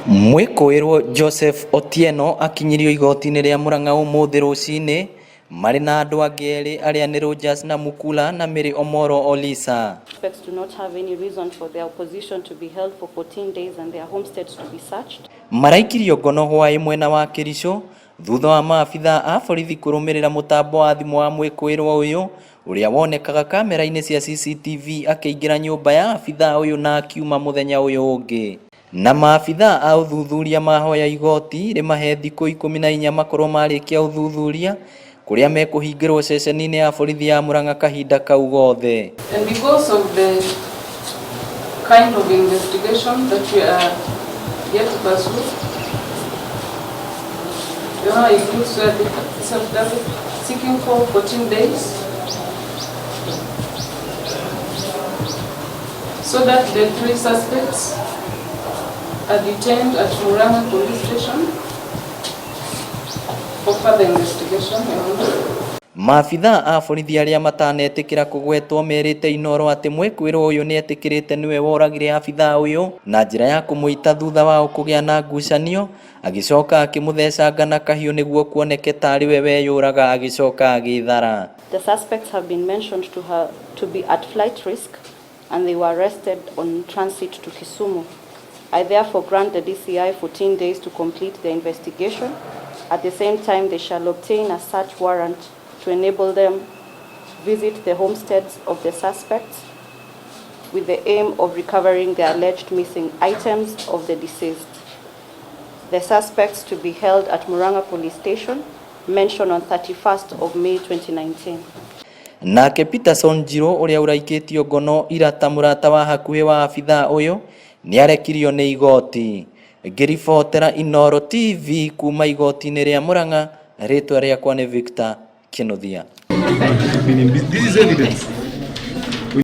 Mwĩkũĩrwo Joseph Otieno akinyirio igoti-inĩ rĩa Murang'a ũmũthĩ rũcinĩ marĩ na andũ angĩ erĩ arĩa nĩ Rogers Namukula na Mary Omoro Olisa. Suspects do not have any reason for their opposition to be held for 14 days and their homesteads to be searched. Maraikirio ngono hwaĩ mwena wa Kericho thutha wa maabitha a borithi kũrũmĩrĩra mũtambo wa thimũ wa mwĩkũĩrwo ũyũ ũrĩa wonekaga kamera-inĩ cia CCTV akĩingĩra nyũmba ya abitha ũyũ na akiuma mũthenya ũyũ ũngĩ. Na maabitha a ũthuthuria mahoya igoti rĩmahe thikũ 14 makorwo marĩkia ũthuthuria kũrĩa mekũhingĩrwo ceceni-inĩ ya borithi ya Murang'a kahinda kau gothe. And because of the kind of investigation that we are yet to pursue, Your Honor, I do swear this affidavit seeking for 14 days so that the three suspects are detained at Murang'a Police Station for further investigation, Your Honor. Maabitha a borithi arĩa matanetĩkĩra kũgwetwo merĩte Inooro atĩ mwĩkũĩrwo ũyũ nĩetĩkĩrĩte nĩwe woragire abitha ũyũ na njĩra ya kũmũita thutha wao kũgĩa na ngucanio agĩcoka akĩmũthecanga na kahiũ nĩguo kuoneke tarĩ we weyũraga agĩcoka agĩthara. The suspects have been mentioned to be at flight risk and they were arrested on transit to Kisumu. I therefore grant the DCI 14 days to complete the investigation. At the same time, they shall obtain a search warrant to enable them visit the homesteads of the suspects with the aim of recovering the alleged missing items of the deceased. The suspects to be held at Murang'a Police Station, mentioned on 31st of May 2019. Nake Peterson Njirũ ũrĩa ũraikĩtio ngono ira ta mũrata wa hakuhĩ wa abitha ũyũ nĩarekirio nĩ igoti. Ngĩribotera Inooro TV kuma igoti-inĩ rĩa Murang'a, rĩtwa rĩakwa nĩ Victor Kinuthia. This is evidence.